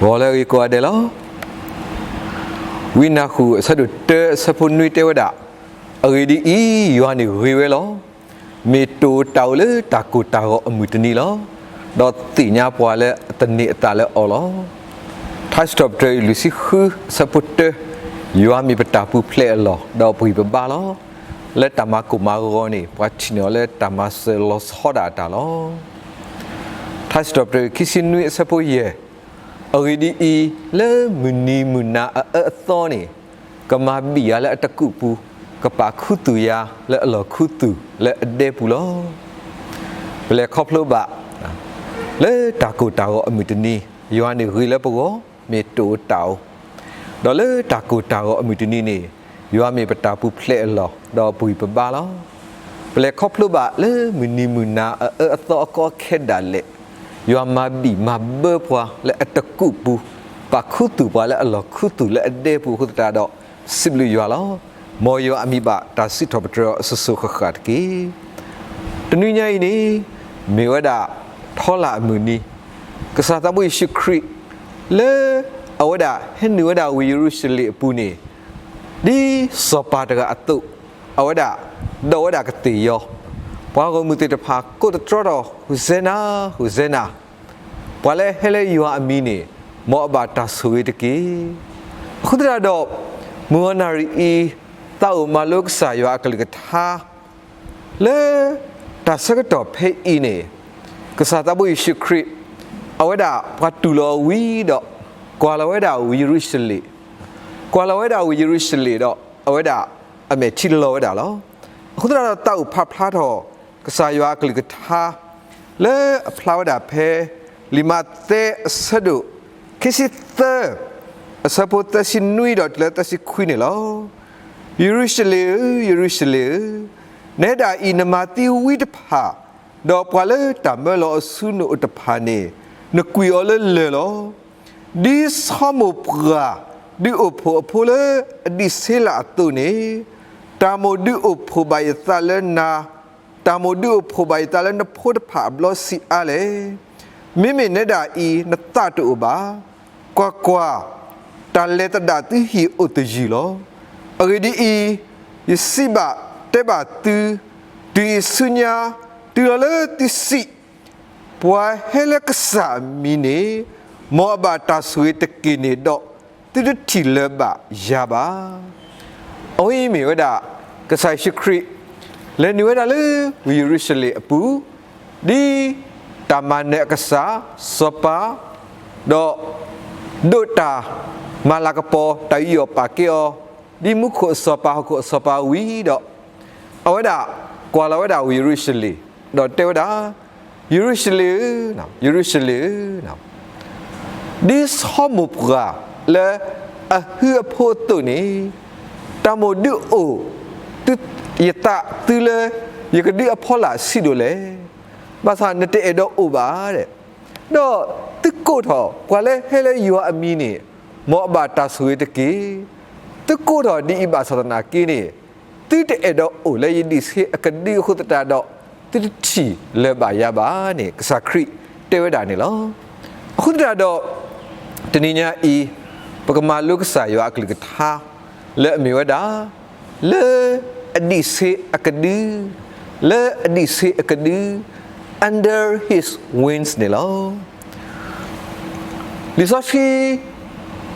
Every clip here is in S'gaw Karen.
ဂီၤလၢအဂ့ၤကိးဂၤဒဲးလီၤ. ဝံနၢ်ဃုာ် အဆၢဒိၣ်တၢ အဆၢဖိနွံတဲဝဲဒၣ်, အဂ့ၢ်ဒ်အံၤ, ယွၤန့ၣ်ဂ့ၤဝဲလီၤ. မ့ၢ်တၢ်အိၣ်လၢတၢ်ကိၢ်တၢ်ဂီၤအမုၢ်တနံၤလီၤ. ဒီးသ့ၣ်ညါပှၤလၢအသန့ၤအသးလၢအီၤလီၤ. ထါစံးထီၣ်ပတြၢၤ လွံၢ်ဆံဃု အဆၢဖိတၢ, ယွၤမ့ၢ်ပတၢ်ပူၤဖျဲးအလီၢ်, ဒီးပဂံၢ်ပဘါလီၤ. လၢတၢ်မၤကိၢ်မၤဂီၤန့ၣ် ပှၤထံၣ်န့ၢ်အီၤလၢတၢ်မၤစၢၤလီၤဆီဒၣ်တၢ်လီၤ. ထါစံးထီၣ်ပတြၢၤ ခံဆံနွံ အဆၢဖိယဲၢ်, အဂ့ၢ်ဒ်အံၤ, လၢမုၢ်နံၤမုၢ်နၤအအၢအသီန့ၣ်, ကမၤဘံၣ်ယၤလၢအတကူာ်ပူၤ, ကပာ်ခူသူၣ်ယၤလၢအလီၢ်ခူသူၣ်လၢအဒဲပူၤလီၤ. ပလဲၤခီဖျိဘၣ် လၢတၢ်ကိၢ်တၢ်ဂီၤအမုၢ်တနံၤ, ယွၤန့ၣ်ဂ့ၤလၢပဂီၢ်, မ့ၢ်တၢ်အိၣ်တၢ်အီၤ, ဒီးလၢတၢ်ကိၢ်တၢ်ဂီၤအမုၢ်တနံၤန့ၣ်, ယွၤမ့ၢ်ပတၢ်ပူၤဖျဲးအလီၢ်, ဒီးပဂံၢ်ပဘါလီၤ. ပလဲၤခီဖျိဘၣ်လၢမုၢ်နံၤမုၢ်နၤအအၢအသီအကီအခဲဒၣ်လဲာ်, ယွၤမၤဘံၣ်မၤဘၢပှၤလၢအတကူာ်ပူၤ, ပာ်ခူသူၣ်ပှၤလၢအလီၢ်ခူသူၣ်လၢအဒဲပူၤအဃိသတးဒီး, စံးဘျုးယွၤလီၤ. မ်ယွၤအမံၤဘၣ်တၢ်စံးထီၣ်ပတြၢၤအီၤစိၤစိၤဃၣ်ဃၣ်တက့ၢ်. တနွံညါအံၤန့ၣ်, မ့ၢ်ဝဲဒၣ် ထီလၣ်အမုၢ်နံၤ, ကစၢ်သးဘိယ့ၣ်ၡူးခရံာ် လၢအဝဲဒၣ်ဟဲနုာ်ဝဲဒၣ်ဝ့ၢ်ယရူၤၡလ့ၣ်အပူၤန့ၣ်, ဒ်စီၤပၤတဂၤအသိး, အဝဲဒၣ်ဒိးဝဲဒၣ်ကသ့ၣ်ယီၤ, ပှၤဂီၢ်မုၢ်သ့ၣ်တဖၣ်ကိးသတြီထီၣ် ဟိၣ်စဲနၤ, ဟိၣ်စဲနၤ, ပှၤလၢဟဲလၢယွၤအမံၤန့ၣ်, မ်အဘၣ်တၢ်ဆိၣ်ဂ့ၤတက့ၢ်. အဃိသတးဒီး, မုၢ်ဂီၤနၣ်ရံၣ်အံၤ, သးအိၣ်မၤလိကစၢ်ယွၤအကလုၢ်ကထါ လၢတၢ်ဆၢကတီၢ်ဖဲအံၤန့ၣ်, ကစၢ်သးဘိယ့ၣ်ၡူးခရံာ်, အဝဲဒၣ်ပှၤတူၢ်လီၤအီၤဝံၤဒီး, ကွၢ်လီၤဝဲဒၣ်ဝ့ၢ်ယရူၤၡလ့ၣ်, ကွၢ်လီၤဝဲဒၣ်ဝ့ၢ်ယရူၤၡလ့ၣ်ဒီး, အဝဲဒၣ်အမဲာ်ထံလီၤဝဲဒၣ်လီၤ. အဃိသတးဒီးသးအိၣ်ဖးဖျါထီၣ် ကစၢ်ယွၤအကလုၢ်ကထါ လၢအဖျါဝဲဒၣ်ဖဲ လံာ်မးသဲအဆၢဒိၣ် ခံဆံသၢ အဆၢဖိသၢဆံနွံဒီးတုၤလၢသၢဆံခွံန့ၣ်လီၤ. ယရူၤၡလ့ၣ်ဧၢ, ယရူၤၡလ့ၣ်ဧၢ, နဟဲဒၣ်အံၤနမၤသံဝံတဖၣ်, ဒီးပှၤလၢတၢ်မၢလီၤအီၤဆူနအိၣ်တဖၣ်န့ၣ်, နကွံာ်အီၤလၢလၢၢ်လီၤ. ဒ်ဆီမိၣ်ပှၢ်ဒုးအိၣ်ဖှိၣ်အဖိလၢအဒံးဆှံလၢ်အသိးန့ၣ်, တၢ်မိၣ်ဒုးအိၣ်ဖှိၣ်ဘၣ်ယသးလၢနၤ, တၢ်မိၣ်ဒုးအိၣ်ဖှိၣ်ဘၣ်ယသးလၢနဖိတဖၣ်အဘျီဆံးအါလဲၣ်. မ့မ့ၢ်နဲဒၣ်အံၤနသးတအိၣ်ဘၣ်. ကွၢ်ကွၢ်, တၢ်လဲၤသဒၣ်သုဟံၣ်အိၣ်သယုၢ်လီၤ. အဂ့ၢ်ဒ်အံၤ, ယစံးဘၣ်တဲဘၣ်သု, တုၤအံၤဆူညါ, တုၤလီၤလၢသုစံး, ပှၤဟဲလၢကစၢ်အမံၤန့ၣ်, မ်အဘၣ်တၢ်ဆိၣ်ဂ့ၤတက့ၢ်န့ၣ်ဒီး, သုတထံၣ်လၢၤဘၣ်ယၤဘၣ်. အဝဲအံၤမ့ၢ်ဝဲဒၣ် ကစၢ်ယ့ၣ်ၡူးခရံာ် လဲၤနုာ်ဝဲဒၣ်လၢဝ့ၢ်ယရူၤၡလ့ၣ်အပူၤ, ဒ်တၢ်မၤနၢၤအကစၢ်စီၤပၤ, ဒီး ဒိးတၢ်မၤလၤကပီၤတၢ်ယူးယီၣ်ပာ်ကဲအီၤ, ဒ်မူခိၣ်အစီၤပၤဟီၣ်ခိၣ်အစီၤပၤဝံၤဒီး, အဝဲဒၣ်ကွၢ်လီၤဝဲဒၣ်ဝ့ၢ်ယရူၤၡလ့ၣ်, ဒီးတဲဝဲဒၣ်, ယရူၤၡလ့ၣ်ဧၢ, ယရူၤၡလ့ၣ်ဧၢ, ဒ်ဆီမိၣ်ပှၢ်လၢအဟုအဖိအသိးန့ၣ်, တၢ်မိၣ်ဒုးအိၣ်ယသးသုလၢယကဒုးအဖီလာ်ဆံးဒိၣ်လဲၣ်. ဘၣ်ဆၣ်နတအဲၣ်ဒိးအိၣ်ဘၣ်, ဒီးသုကိးထီၣ် ပှၤလၢဟဲလၢယွၤအမံၤန့ၣ်, မ်အဘၣ်တၢ်ဆိၣ်ဂ့ၤတက့ၢ်. သုကိးထီၣ်ဒ်အံၤဘၣ်ဆၣ်သနာ်က့န့ၣ်, သုတအဲၣ်ဒိးအိၣ်လၢယဒံးဆှံအကဒုအဃိသတးဒီး, သုတထံၣ်လၢၤဘၣ်ယၤဘၣ်န့ၣ် ကစၢ်ခရံာ်တဲဝဲဒၣ်န့ၣ်လီၤ. အဃိသတးဒီး, တနံၤညါအံၤ, ပကမၤလိကစၢ်ယွၤအကလုၢ်ကထါ လၢအမ့ၢ်ဝဲဒၣ် လၢအဒံးဆှံအကဒု, လၢအဒံးဆှံအကဒု, under his wings န့ၣ်လီၤ. လံာ်စီဆှံ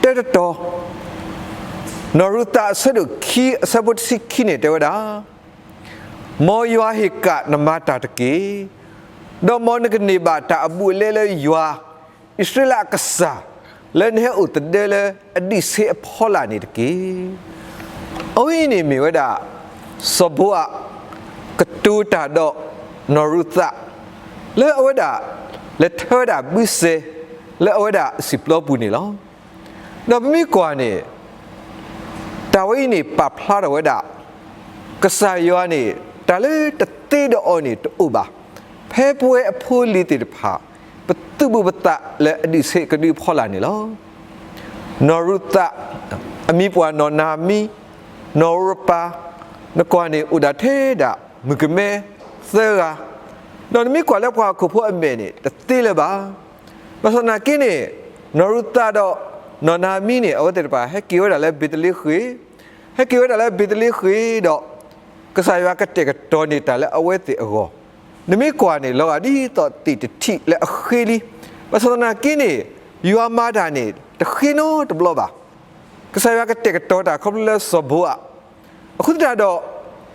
တဲတတီၤ, နီၢ်ရူၤသးအဆၢဒိၣ်ခံ အဆၢဖိတဆံခံန့ၣ်တဲဝဲဒၣ်, မ်ယွၤဟ့ၣ်ကၣ်နမၤတၢ်တက့ၢ်. ဒီးမ်နကန့ၢ်ဘၣ်တၢ်အဘူးအလဲလၢယွၤ အံၣ်စရ့လးအကစၢ် လၢနဟဲအိၣ်သဒၢလၢအဒံးဆှံအဖီလာ်န့ၣ်တက့ၢ်. အဝဲအံၤန့ၣ်မ့ၢ်ဝဲဒၣ် စီၤဘိအး ကတိၤတၢ်ဒီး နီၢ်ရူၤသး လၢအဝဲဒၣ် လဲၤထၢဝဲဒၣ်ဘုစဲၤ လၢအဝဲဒၣ်အစံာ်ပျီပူၤန့ၣ်လီၤ. ဒီးပမ့ၢ်ကွၢ်န့ၣ် တၢ်ဝဲအံၤန့ၣ်ပာ်ဖျါထီၣ်ဝဲဒၣ် ကစၢ်ယွၤန့ၣ် တၢ်လၢတသ့ဒီးအီၤန့ၣ်တအိၣ်ဘၣ်. ဖဲပဝဲအဖိအလံၤသ့ၣ်တဖၣ် ပသူၣ်ပူၤပသးလၢအဒံးဆှံအကဒုအဖီလာ်န့ၣ်လီၤ. နီၢ်ရူၤသး အမံၤပှၢ်နီၢ်နၤမံ, နီၢ်အူရပၤ, နကွၢ်န့ၣ်အိၣ်ဒၣ်ထဲဒၣ် မုၣ်ကမဲသၢဂၤ, ဒီးနမ့ၢ်ကွၢ်လၢပှၤဟီၣ်ခိၣ်ဖိအမဲာ်န့ၣ် တသ့လၢၤဘၣ်. ဘၣ်ဆၣ်သနာ်က့န့ၣ် နီၢ်ရူၤသးဒီးနီၢ်နၤအမံန့ၣ် အဝဲသ့ၣ်တဖၣ် ဟဲက့ၤဝဲဒၣ်လၢဘ့းသလ့ဃ့ၣ်, ဟဲက့ၤဝဲဒၣ်လၢဘ့းသလ့ဃ့ၣ်ဒီး ကစၢ်ယွၤကတဲာ်ကတီၤန့ၢ်တၢ်လၢအဝဲသ့ၣ်အဂီၢ်, နမ့ၢ်ကွၢ်န့ၣ် လီၤဂာ်ဒ်သိးသ့ၣ်တထံၣ်လၢအဃ့လံ. ဘၣ်ဆၣ်သနာ်က့န့ၣ် ယွၤမၤတၢ်န့ၣ် တဃ့နီတဘျီဘၣ်. ကစၢ်ယွၤကတဲာ်ကတီၤတၢ်ခီဖျိလၢစီၤဘိအး, အဃိသတးဒီး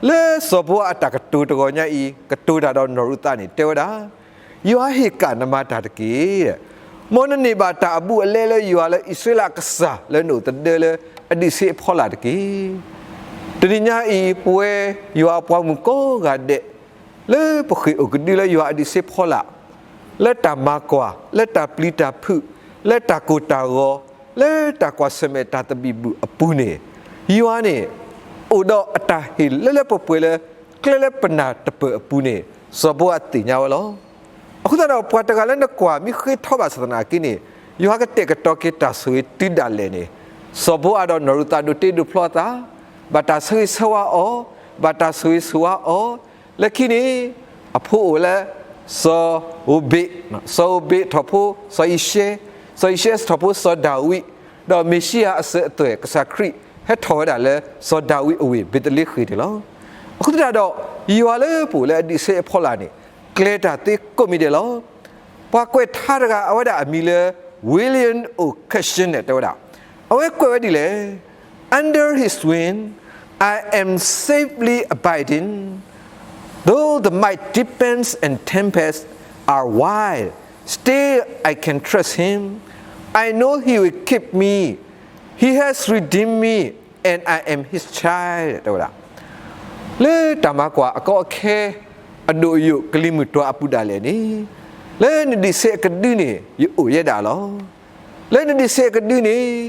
လၢစီၤဘိအးအတၢ်ကတိၤတဂီၤညါအံၤ ကတိၤတၢ်ဒီးနီၢ်ရူၤသးန့ၣ် တဲဝဲဒၣ်, ယွၤဟ့ၣ်ကၣ်နမၤတၢ်တက့ၢ်. မ်နန့ၢ်ဘၣ်တၢ်အဘူးအလဲလၢယွၤလၢအံၣ်စရ့လးအကစၢ်လၢနအိၣ်သဒၢလၢအဒံးဆ့အဖီလာ်တက့ၢ်. တနံၤညါအံၤ ပဝဲယွၤအပှၤမုၣ်ကိးဂၤဒဲး လၢပဃ့ၢ်အိၣ်ကဒုလၢယွၤအဒံးဆ့ဖီလာ်, လၢတၢ်မၤကွၢ်, လၢတၢ်ပျံၤတၢ်ဖုး, လၢတၢ်ကိၢ်တၢ်ဂီၤ, လၢတၢ်ကွၢ်ဆၢၣ်မဲာ်တၢ်သဘံၣ်ဘုၣ်အပူၤန့ၣ်, ယွၤန့ၣ် အိၣ်ဒီးအတၢ်ဟ့ၣ်လၢလၢပှဲၤပှဲၤလၢ ကျဲလၢပနၢ်တပၢၢ်အပူၤန့ၣ် စီၤဘိအးသ့ၣ်ညါဝဲလီၤ. အဃိသတးဒီး ပှၤတဂၤလၢနကွၢ်မ့ၢ်ဃ့ထီဘၣ်ဆၣ်သနာ်က့န့ၣ် ယွၤကတဲာ်ကတီၤက့ၤတၢ်ဆိၣ်ဂ့ၤတုၤဒၣ်လဲာ်န့ၣ်, စီၤဘိအးဒီးနီၢ်ရူၤသးဒိးတ့ဒိးဖျီအသး, ဘၣ်တၢ်ဆၢဂ့ၤဆၢဝါအီၤ, ဘၣ်တၢ်ဆိၣ်ဂ့ၤဆိၣ်ဝါအီၤ, လၢခံန့ၣ် အဖိအိၣ်လၢ စီၤဧိၤဘ့း, စီၤဧိၤဘ့းထီၣ်ဖိ စီၤယံၡဲ, စီၤယံၡဲထီၣ်ဖိ စီၤဒၤဝံး, ဒီးမ့ၤၡံအၤအစၢၤအသွဲၣ် ကစၢ်ခရံာ် ဟဲထီၣ်ဝဲဒၣ်လၢ စီၤဒၤဝံးအဝ့ၢ် ဘ့းသလ့ဃ့ၣ်န့ၣ်လီၤ. အဃိသတးဒီး ယွၤလၢပအိၣ်လၢအဒံးဆ့အဖီလာ်န့ၣ် ကျဲၤတၢ်သ့ကိးမံၤဒဲးလီၤ. ပှၤကွဲးထါတဂၤအဝဲဒၣ်အမံၤလၢ William Olcutt န့ၣ် တဲဝဲဒၣ်, အဝဲကွဲးဝဲဒ်လဲၣ်, Under his wing I am safely abiding, though the mighty winds and tempests are wild, still I can trust him, I know he will keep me, he has redeemed me and I am his child တဲဝဲဒၣ်, လၢတၢ်မၤကွၢ်အကီအခဲ အဒိၣ်အယိာ်ကလံၤမုၢ်တွၤအပူၤဒၣ်လဲာ်န့ၣ်, လၢနဒံးဆ့အကဒုန့ၣ် ယအိၣ်ယဲဒၣ်လီၤ. လၢနဒံးဆ့အကဒုန့ၣ်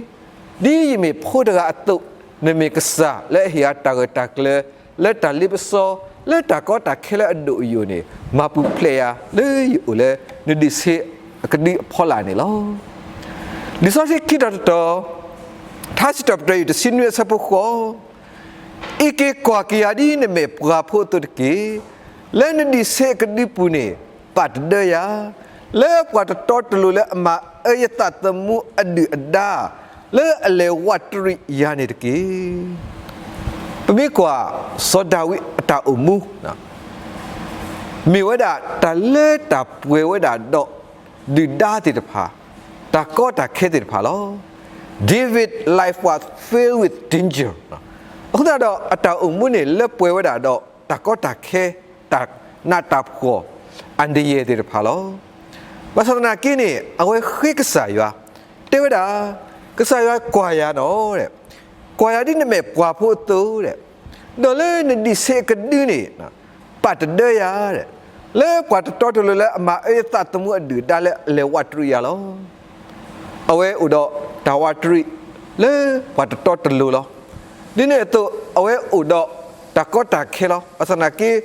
ဒ်ယမ့ၢ်ဖိတဂၤအသိး, နမ့ၢ်ကစၢ်လၢအဟ့ၣ်အတၢ်ဂၢၢ်တၢ်ကျၢၤ, လၢတၢ်လ့ပစီ, လၢတၢ်ကီတၢ်ခဲလၢအဒိၣ်အယိာ်န့ၣ် မၤပူၤဖျဲးယၤလၢယအိၣ်လၢနဒံးဆ့အကဒုအဖီလာ်န့ၣ်လီၤ. လံာ်စီဆှံခံတီၤတတီၤ, ထါစံးထီၣ်ပတြၢၤ တဆံနွံအဆၢဖိဃိး, အံးက့ၤကွၢ်က့ၤယၤဒ်နမ့ၢ်ပှၤဖိအသိးတက့ၢ်. လၢနဒံးဆ့အကဒုပူၤန့ၣ် ပာ်တဒၢယၤ, လၢပှၤတတီတလိၤလၢအမၤအၢယသးသမူအဒုၣ်အဒါ လၢအလဲၤဝးတရံးယၤန့ၣ်တက့ၢ်. ပမ့ၢ်ကွၢ် စီၤဒၤဝံးအတၢ်အိၣ်မူ မ့ၢ်ဝဲဒၣ်တၢ်လၢတၢ်ပှဲၤဝဲဒၣ်ဒီး ဒုၣ်ဒါသ့ၣ်တဖၣ်, တၢ်ကီတၢ်ခဲသ့ၣ်တဖၣ်လီၤ. David life was filled with danger. အဃိသတးဒီး အတၢ်အိၣ်မူန့ၣ် လၢပှဲၤဝဲဒၣ်ဒီး တၢ်ကီတၢ်ခဲ, တၢ်နးတၢ်ဖှီၣ်, အန္တရာယ်သ့ၣ်တဖၣ်လီၤ. ဘၣ်ဆၣ်သနာ်က့န့ၣ် အဝဲဃ့ကစၢ်ယွၤ, တဲဝဲဒၣ်, ကစၢ်ယွၤကွၢ်ယၤနီၤ, ကွၢ်ယၤဒ်နမ့ၢ်ပှၤဖိအသိး, ဒီးလၢနဒံးဆ့အကဒုန့ၣ် ပာ်တဒၢယၤ, လၢပှၤတတီတလိၤလၢအမၤအၢယသးသမူအဒုၣ်အဒါလၢအလဲၤဝးတရံးယၤလီၤ. အဝဲအိၣ်ဒီးတၢ်ဝးတရံးလၢပှၤတတီတလိၤလီၤ. ဒ်န့ၣ်အသိး အဝဲအိၣ်ဒီးတၢ်ကီတၢ်ခဲလီၤ. ဘၣ်ဆၣ်သနာ်က့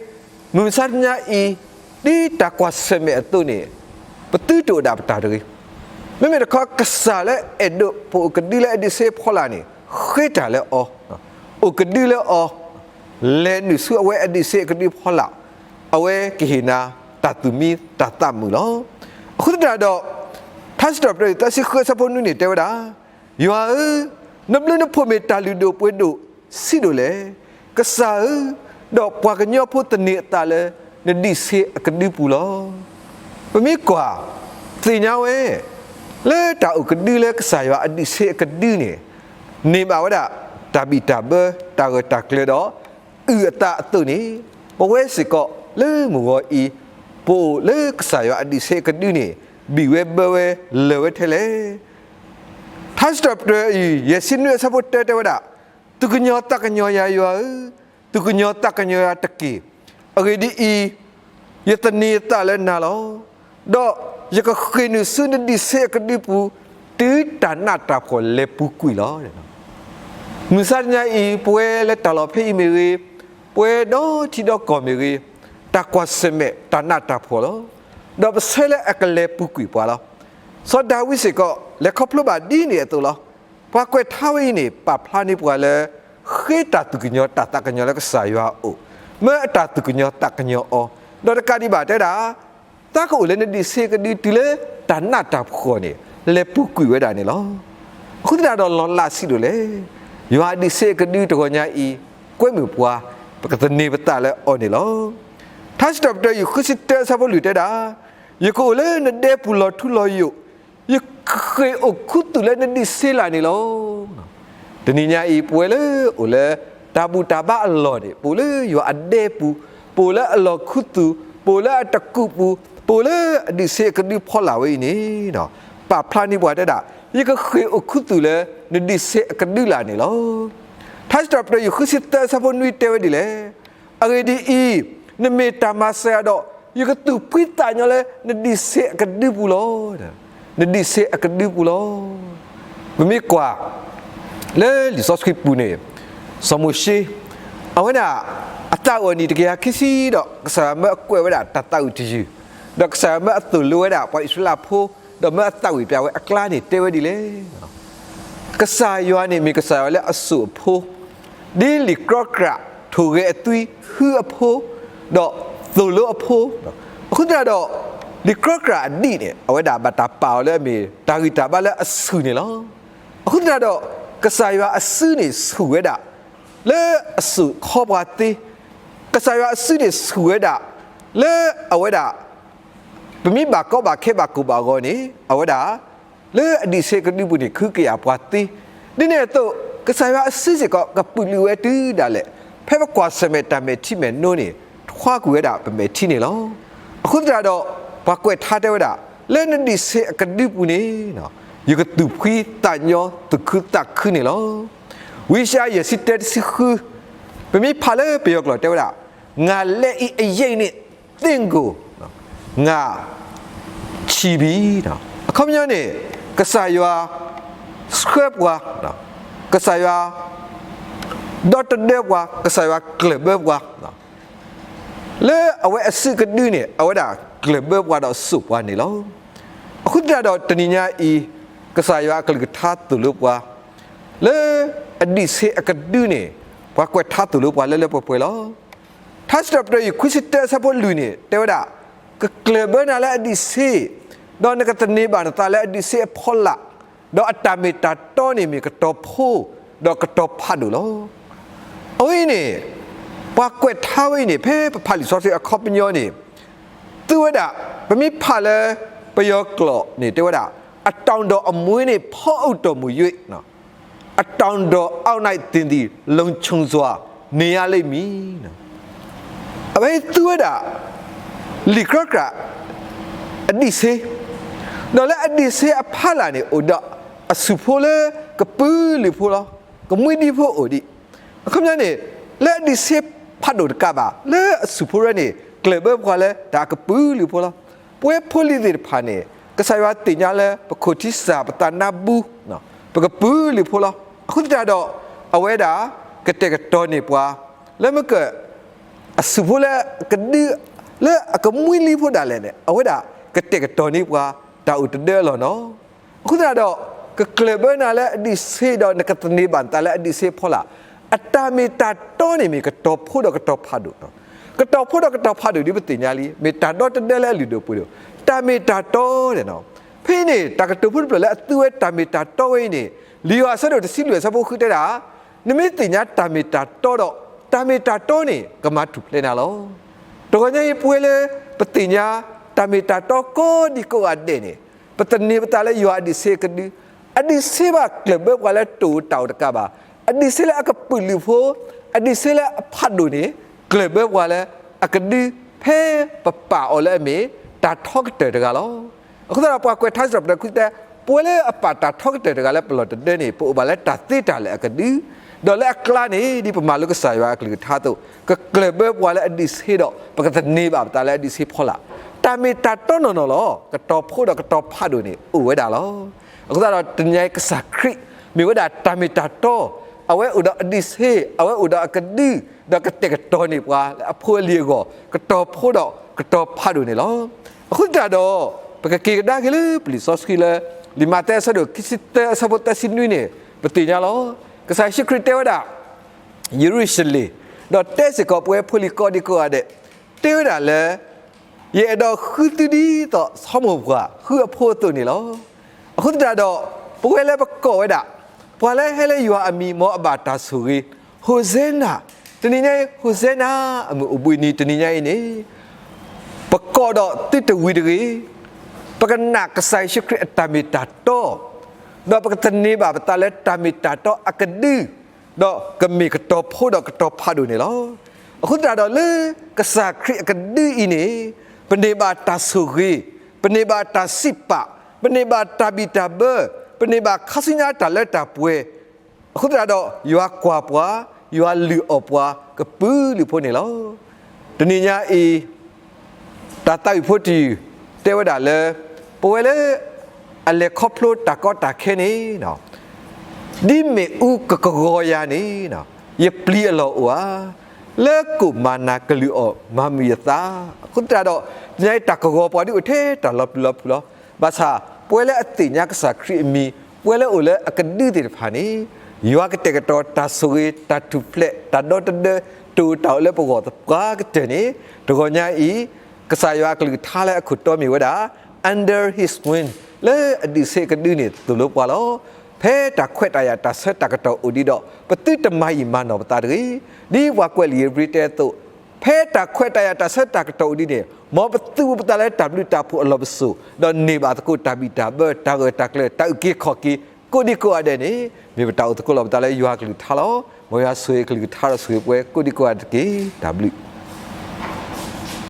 မုၢ်မဆါတနံၤအံၤ ဒ်တၢ်ကွၢ်ဆၢၣ်မဲာ်အသိးန့ၣ် ပသုတအိၣ်ဒၣ်ပတၢ်တဂ့ၤ. မ့မ့ၢ်တခီ ကစၢ်လၢအဲၣ်ဒိးပအိၣ်ကဒုလၢအဒံးဆ့အဖီလာ်န့ၣ် ဃ့တၢ်လၢအီၤ, အိၣ်ကဒုလၢအီၤ, လဲၤနုာ်ဆူအဝဲအဒံးဆ့အကဒုအဖီလာ်, အဝဲကဟ့ၣ်နၤတၢ်သူၣ်မံတၢ်သးမုာ်လီၤ. အဃိသတးဒီး ထါစံးထီၣ်ပတြၢၤ သၢဆံဃုအဆၢဖိနွံန့ၣ် တဲဝဲဒၣ်, ယွၤဧၢ, နဘျုးနဖှိၣ်မ့ၢ်တၢ်လုၢ်ဒိၣ်ပှ့ၤဒိၣ်ဆံးဒိၣ်လဲၣ်. ကစၢ်ဧၢ, ဒီးပှၤကညီဖိသန့ၤအသးလၢ နဒံးဆ့အကဒုပူၤလီၤ. ပမ့ၢ်ကွၢ် သ့ၣ်ညါဝဲ လၢတၢ်အိၣ်ကဒုလၢကစၢ်ယွၤအဒံးဆ့အကဒုန့ၣ် န့ၢ်ဘၣ်ဝဲဒၣ် တၢ်ဘံၣ်တၢ်ဘၢ တၢ်ဂၢၢ်တၢ်ကျၢၤဒီး အုၣ်အသးအသိးန့ၣ်, ပဝဲစ့ၢ်ကီးလၢမုၢ်ဂီၤအံၤ ပအိၣ်လၢကစၢ်ယွၤအဒံးဆ့အကဒုန့ၣ် ဘံၣ်ဝဲဘၢဝဲလၢာ်ဝဲထဲလဲၣ်. ထါစံးထီၣ်ပတြၢၤအံၤ ယဲၢ်ဆံနွံအဆၢဖိတၢတဲဝဲဒၣ်, သူၣ်ကညီၤသးကညီၤယၤယွၤဧၢ, သူၣ်ကညီၤသးကညီၤယၤတက့ၢ်. အဂ့ၢ်ဒ်အံၤ, ယသန့ၤယသးလၢနၤလီၤ. ဒီးယကဃ့ၢ်နုာ်ဆူနဒံးဆ့အကဒုပူၤ တုၤတၢ်နးတၢ်ဖှီၣ်လဲၤပူၤကွံာ်လီၤ. မုၢ်မဆါတနံၤအံၤ ပဝဲလၢတၢ်လီၢ်ဖဲအံၤမ့ၢ်ဂ့ၤ, ပဝဲဒီထံဒီကီၢ်မ့ၢ်ဂ့ၤ, တၢ်ကွၢ်ဆၢၣ်မဲာ်တၢ်နးတၢ်ဖှီၣ်လီၤ. ဒီးပဆၢလၢအကလဲၤပူၤကွံာ်ပှၤလီၤ. စီၤဒၤဝံးစ့ၢ်ကီး လဲၤခီဖျိဘၣ်ဒ်န့ၣ်အသိးလီၤ. ပှၤကွဲးထါဝဲအံၤန့ၣ် ပာ်ဖျါန့ၢ်ပှၤလၢ ဃ့တၢ်သူၣ်ကညီၤတၢ်သးကညီၤလၢကစၢ်ယွၤအအိၣ်, မၢအတၢ်သူၣ်ကညီၤသးကညီၤအီၤ, ဒီးတကးဒံးဘၣ်တဲဒၣ် သးကအိၣ်လၢနဒံးဆ့ကဒုတုၤလၢတၢ်နးတၢ်ဖှီၣ်န့ၣ် လဲၤပူၤကွံာ်ဝဲဒၣ်န့ၣ်လီၤ. အဃိသတးဒီးလီၤလးဆံးဒိၣ်လဲၣ်, ယွၤအဒံးဆှံအကဒုတဂီၤညါအံၤ ကွဲမုာ်ပှၤ, ပကသန့ၤပသးလၢအီၤန့ၣ်လီၤ. ထါစံးထီၣ်ပတြၢၤ ယုၢ်ဃုဆံတၢ အဆၢဖိလွံၢ်တဲဒၣ်, ယကအိၣ်လၢနဒဲပူၤလီၤထူလီၤယိာ်, ယဃ့ၢ်အိၣ်ခူသူၣ်လၢနဒံးဆှံလာ်န့ၣ်လီၤ. တနံၤညါအံၤ ပဝဲလၢအိၣ်လၢတၢ်ဘူၣ်တၢ်ဘါအလီၢ်န့ၣ် ပအိၣ်လၢယွၤအဒဲပူၤ, ပအိၣ်လၢအလီၢ်ခူသူၣ်, ပအိၣ်လၢအတကူးပူၤ, ပအိၣ်လၢအဒံးဆှံအကဒုဖီလာ်ဝဲအံၤန့ၣ်, ပာ်ဖျါန့ၢ်ပှၤတဲဒၣ်, ယကဃ့ၢ်အိၣ်ခူသူၣ်လၢနဒံးဆှံအကဒုလာ်န့ၣ်လီၤ. ထါစံးထီၣ်ပတြၢၤ ယုၢ်ဃုဆံတၢ အဆၢဖိနွံတဲဝဲဒ်လဲၣ်, အဂ့ၢ်ဒ်အံၤ, နမ့ၢ်တၢ်မၤစၢၤယၤဒီး ယကသူၣ်ဖှံသးညီလၢနဒံးဆှံအကဒုပူၤလီၤ. နဒံးဆှံအကဒုပူၤလီၤ. ပမ့ၢ်ကွၢ် လၢလံာ်စီဆှံပူၤန့ၣ်, စီၤမိၤၡ့ အဝဲဒၣ် အသးဝံၣ်အနံၣ်တကယၤခံဆံဒီး ကစၢ်ယွၤမၢအကွဲးဝဲဒၣ်တၢ်သးဝံၣ်တယုၢ်, ဒီးကစၢ်ယွၤမၢအသိၣ်လိဝဲဒၣ်ပှၤအံၣ်စရ့လးဖိ, ဒီးမၢအသးဝံၣ်ပျဲဝဲအကျါန့ၣ် တဲဝဲဒ်လဲၣ် ကစၢ်ယွၤန့ၣ်မ့ၢ်ကစၢ်ယွၤလၢအစိၣ်အဖိ, ဒ်လံာ်ကြီကြာ်ထိၣ်ဂဲၤအသွံ ဟုအဖိ, ဒီးသိၣ်လိအဖိ, အဃိသတးဒီး လံာ်ကြီကြာ်အဒံၣ်န့ၣ် အဝဲဒၣ်ဘၣ်တၢ်ပာ်အီၤလၢအမ့ၢ်တၢ်ဂံၢ်တၢ်ဘါလၢအဆူၣ်န့ၣ်လီၤ. အဃိသတးဒီး ကစၢ်ယွၤအစုန့ၣ် ဆူၣ်ဝဲဒၣ် လၢအစိၣ်ခီပှၤသ့, ကစၢ်ယွၤအစုန့ၣ် ဆူၣ်ဝဲဒၣ် လၢအဝဲဒၣ် ပမ့ၢ်ဘၣ်ကီဘၣ်ခဲဘၣ်ကိၢ်ဘၣ်ဂီၤန့ၣ် အဝဲဒၣ် လၢအဒံးဆှံကဒုပူၤန့ၣ် ကဟုကယာ်ပှၤသ့, ဒ်န့ၣ်အသိး ကစၢ်ယွၤအစုစ့ၢ်ကီး ကပုာ်လုာ်ဝဲတုၤဒၣ်လဲာ်, ဖဲပကွၢ်ဆၢၣ်မဲာ်တၢ်မဲာ်ထံမဲာ်နိန့ၣ် ထွါကွံာ်ဝဲဒၣ်ပမဲာ်ထံန့ၣ်လီၤ. အဃိသတးဒီး ပှၤကွဲးထါတဲဝဲဒၣ်, လၢနဒံးဆှံအကဒုပူၤန့ၣ် ယကသူၣ်ဖှံသးညီ သူၣ်ခုသးခုန့ၣ်လီၤ. ဝံယၡါယၤ ယဲၢ်ဆံတၢ တဆံဃု, ပမ့ၢ်ဖးလၢပယီၤကျိာ်တဲဝဲဒၣ်, ငါလက်၏အရိပ်နှင့် သင့်ကို ငါချီပြီ. အခီပညီန့ၣ် ကစၢ်ယွၤဆှၢပှၤ, ကစၢ်ယွၤဒီတဒၢပှၤ, ကစၢ်ယွၤကျၢၢ်ဘၢပှၤ လၢအဝဲအစုကဒုန့ၣ် အဝဲဒၣ်ကျၢၢ်ဘၢပှၤဒီးစိာ်ပှၤန့ၣ်လီၤ. အဃိသတးဒီးတနံၤညါအံၤ ကစၢ်ယွၤအကလုၢ်ကထါသိၣ်လိပှၤ လၢအဒံးဆှံအကဒုန့ၣ် ပှၤကွဲးထါသိၣ်လိပှၤလၢလၢပှဲၤပှဲၤလီၤ. ထါစံးထီၣ်ပတြၢၤ ယဲၢ်ဆံတၢ အဆၢဖိလွံၢ်န့ၣ် တဲဝဲဒၣ်, ကကျၢၢ်ဘၢနၤလၢအဒံးဆှံ, ဒီးနကသန့ၤဘၣ်နသးလၢအဒံးဆှံအဖီလာ်, ဒီးအတၢ်မ့ၢ်တၢ်တီန့ၣ်မ့ၢ်ကတီၤဖိ, ဒီးကတီၤဖးဒိၣ်လီၤ. အဝဲအံၤန့ၣ် ပှၤကွဲးထါဝဲအံၤန့ၣ် ဖဲပဖးလံာ်စီဆှံအခီပညီန့ၣ် သုဝဲဒၣ် ပမ့ၢ်ဖးလၢပယီၤကျိာ်န့ၣ် တဲဝဲဒၣ်, အတောင်တော်အမွေးနှင့် ဖီအုပ်တော်မူ၍ အတောင်တော်အောက်၌ သင်သည် လုံခြုံစွာ နေရလိမ့်မည်. အဝဲသုဝဲဒၣ် လံာ်ကြီကြာ် အဒံးဆှံ, ဒီးလၢအဒံးဆှံအဖီလာ်န့ၣ် အိၣ်ဒီးအစုၣ်ဖိလၢကပုာ်လုးဖိလီၤ. ကမှံဒံဖိအိၣ်ဒံး. အခီပညီန့ၣ် လၢအဒံးဆှံဖးဒိၣ်တကးဘၣ် လၢအစုၣ်ဖိရၢန့ၣ် ကျၢၢ်ဘၢပှၤလၢတၢ်ကပုာ်လုးဖိလီၤ. ပဝဲဖိလံၤသ့ၣ်တဖၣ်န့ၣ် ကစၢ်ယွၤသ့ၣ်ညါလၢပခိၣ်ထံစၢ် ပသးနါဘူ ပကပုာ်လုးဖိလီၤ. အဃိသတးဒီး အဝဲဒၣ် ကတဲာ်ကတီၤန့ၢ်ပှၤ လၢမ့ၢ်က အစုၣ်ဖိလၢအကဒု လၢအကမှံလံဖိဒၣ်လဲာ်န့ၣ် အဝဲဒၣ်ကတဲာ်ကတီၤန့ၢ်ပှၤ တၢ်အိၣ်တဒၢအလီၢ်နီၤ. အဃိသတးဒီး ကကျၢၢ်ဘၢနၤလၢအဒံးဆှံ ဒီးနကသန့ၤဘၣ်နသးလၢအဒံးဆှံအဖီလာ်, အတၢ်မ့ၢ်တၢ်တီန့ၣ်မ့ၢ်ကတီၤဖိဒီးကတီၤဖးဒိၣ်နီၤ. ကတီၤဖိဒီးကတီၤဖးဒိၣ်ဒ်ပသ့ၣ်ညါလံ, မ့ၢ်တၢ်ဒီတဒၢလၢအလုၢ်ဒိၣ်ပှ့ၤဒိၣ်, တၢ်မ့ၢ်တၢ်တီန့ၣ်နီၤ. ဖဲအံၤန့ၣ် တၢ်ကတိၤဖိတဖျၢၣ်လၢအသုဝဲတၢ်မ့ၢ်တၢ်တီဝဲအံၤန့ၣ် လံာ်ယိၤဟၣ်အဆၢဒိၣ်တဆံလွံၢ်အဆၢဖိဃုတဲဒၣ်, နမ့ၢ်သ့ၣ်ညါတၢ်မ့ၢ်တၢ်တီဒီး တၢ်မ့ၢ်တၢ်တီန့ၣ် ကမၤထူၣ်ဖျဲးနၤလီၤ. တဂီၤညါအံၤပဝဲလၢ ပသ့ၣ်ညါ တၢ်မ့ၢ်တၢ်တီကိးဒံကိးဂၤဒဲးန့ၣ် ပသန့ၤပသးလၢယွၤအဒံးဆှံအကဒု, အဒံးဆှံဘၣ်ကျၢၢ်ဘၢပှၤလၢတအိၣ်တၢ်အိၣ်တကးဘၣ်, အဒံးဆှံလၢအကပုာ်လုးဖိ, အဒံးဆှံလၢအဖးဒိၣ်န့ၣ် ကျၢၢ်ဘၢပှၤလၢအကဒု ဖဲပပာ်အီၤလၢအမ့ၢ်တၢ်ထီကတၢၢ်တဂၤလီၤ. အဃိသတးဒီး ပှၤကွဲးထါစံးထီၣ်ပတြၢၤဃုတဲ, ပဝဲလၢအပာ်တၢ်ထီကတၢၢ်တဂၤလၢပလီၢ်တဒၢန့ၣ် ပအိၣ်ဘၣ်လၢတၢ်သ့တၢ်လၢာ်အကဒု, ဒီးလၢအကျါန့ၣ် ဒ်ပမၤလိကစၢ်ယွၤအကလုၢ်ကထါအသိး ကကျၢၢ်ဘၢပှၤလၢအဒံးဆှံဒီး ပကသန့ၤဘၣ်ပသးလၢအဒံးဆှံဖီလာ်, တၢ်မ့ၢ်တၢ်တီနီၢ်နီၢ်လီၤ. ကတီၤဖိဒီးကတီၤဖးဒိၣ်န့ၣ် အိၣ်ဝဲဒၣ်လီၤ. အဃိသတးဒီး တနံၤညါအံၤကစၢ်ခရံာ် မ့ၢ်ဝဲဒၣ်တၢ်မ့ၢ်တၢ်တီ, အဝဲအိၣ်ဒီးအဒံးဆှံ, အဝဲအိၣ်ဒီးအကဒု, ဒီးကတဲာ်ကတီၤန့ၢ်ပှၤလၢအဖိအလံၤအဂီၢ်, ကတီၤဖိဒီးကတီၤဖးဒိၣ်န့ၣ်လီၤ. အဃိသတးဒီး ပကက့ၤကဒါက့ၤလၢပလံာ်စီဆှံလၢ လံာ်မးသဲအဆၢဒိၣ်ခံဆံသၢအဆၢဖိသၢဆံနွံန့ၣ် ပသ့ၣ်ညါလီၤ. ကစၢ်ယ့ၣ်ၡူးခရံာ်တဲဝဲဒၣ် ယရူၤၡလ့ၣ်, ဒီးတဲစ့ၢ်ကီးပဝဲဖိလံၤကိးဒံကိးဂၤဒဲး, တဲဝဲဒၣ်လၢ ယအဲၣ်ဒိးဃုသုဒ်သိးဆိမိၣ်ပှၢ်ဃုအဖိအသိးန့ၣ်လီၤ. အဃိသတးဒီး ပဝဲလၢပကိးဝဲဒၣ် ပှၤလၢဟဲလၢယွၤအမံၤ မ်အဘၣ်တၢ်ဆိၣ်ဂ့ၤ, ဟိၣ်စဲနၤ, တနံၤညါအံၤ ဟိၣ်စဲနၤ အမုၢ်အိၣ်ဘှံးနံၤ တနံၤညါအံၤန့ၣ် ပကိးဒီးသုတဝံၤတဂ့ၤ, ပကနာ်ကစၢ်ယ့ၣ်ၡူးခရံာ်အတၢ်မ့ၢ်တၢ်တီ, ဒီးပကသန့ၤဘၣ်ပသးလၢတၢ်မ့ၢ်တၢ်တီအကဒု, ဒီးကမ့ၢ်ကတီၤဖိဒီးကတီၤဖးဒိၣ်န့ၣ်လီၤ. အဃိသတးဒီးလၢကစၢ်ခရံာ်အကဒုအံၤန့ၣ် ပန့ၢ်ဘၣ်တၢ်ဆိၣ်ဂ့ၤ, ပန့ၢ်ဘၣ်တၢ်စံးပာ်, ပန့ၢ်ဘၣ်တၢ်ဘံၣ်တၢ်ဘၢ, ပန့ၢ်ဘၣ်ခါဆူညါတၢ်လၢတၢ်ပှဲၤ, အဃိသတးဒီး ယွၤကွၢ်ပှၤ, ယွၤလုၢ်အီၣ်ပှၤ ကပုာ်လုာ်ဖိန့ၣ်လီၤ. တနံၤညါအံၤ တၢ်သးဝံၣ်ဖိတယုၢ် တဲဝဲဒၣ်လၢ ပဝဲလၢ အလဲၤခီဖျိတၢ်ကီတၢ်ခဲန့ၣ် ဒ်မ့ၣ်အူကကဝီၤယၤန့ၣ် ယပျံၤအလီၢ်အိၣ်ဧါ, လၢကိၣ်မၤနၤကလုၢ်အီၣ်မၤမုာ်ယသး, အဃိသတးဒီး တနံၤညါအံၤတၢ်ကဝီၤပှၤဒ်အိၣ်ထဲတၢ်လီၤပျံၤလီၤဖုးလီၤ. ဘၣ်ဆၣ် ပဝဲလၢအသ့ၣ်ညါကစၢ်ခရံာ်အမံၤ, ပဝဲလၢအိၣ်လၢအကဒုသ့ၣ်တဖၣ်န့ၣ် ယွၤကတဲာ်ကတီၤတၢ်ဆိၣ်ဂ့ၤ, တၢ်ထူၣ်ဖျဲး, တၢ်ဒီတဒၢ, တၢ်အိၣ်လၢပဂီၢ်သပှၢ်ကတၢၢ်န့ၣ် တဂီၤညါအံၤ ကစၢ်ယွၤအကလုၢ်ကထါလၢအခိၣ်တီမ့ၢ်ဝဲဒၣ် Under His Wing လၢအဒုးဆ့ကဒုန့ၣ်သိၣ်လိပှၤလီၤ. ဖဲတၢ်ခွဲးတၢ်ယာ်တၢ်ဆၢတၢ်ကတီၢ်အိၣ်ဒံးဒီး ပသုတမၤယံာ်မၤနီၢ်ပသးတဂ့ၤ. ဒ်ပှၤကွဲးလံာ်ဧ့ၤဘြံၤတဲအသိး, ဖဲတၢ်ခွဲးတၢ်ယာ်တၢ်ဆၢတၢ်ကတီၢ်အိၣ်ဒံးန့ၣ် မ်ပသုးပသးလၢတၢ်ဘျုးတၢ်ဖှိၣ်အလီၢ်ပစိာ်, ဒီးန့ၢ်ဘၣ်သကိးတၢ်ဘံၣ်တၢ်ဘၢ, တၢ်ဂၢၢ်တၢ်ကျၢၤ, တၢ်အုၣ်က့ၤခီၣ်က့ၤ ကိးဒံကိးဂၤဒဲးန့ၣ် မ့ၢ်ပတၢ်အိၣ်သကိးလီၤပသးလၢယွၤကလုၢ်ကထါလီၤ. မ်ယွၤဆိၣ်ဂ့ၤကလုၢ်ကထါဒီးဆိၣ်ဂ့ၤပှၤကိးဒံကိးဂၤဒဲးတက့ၢ်. တၢ်ဘျုး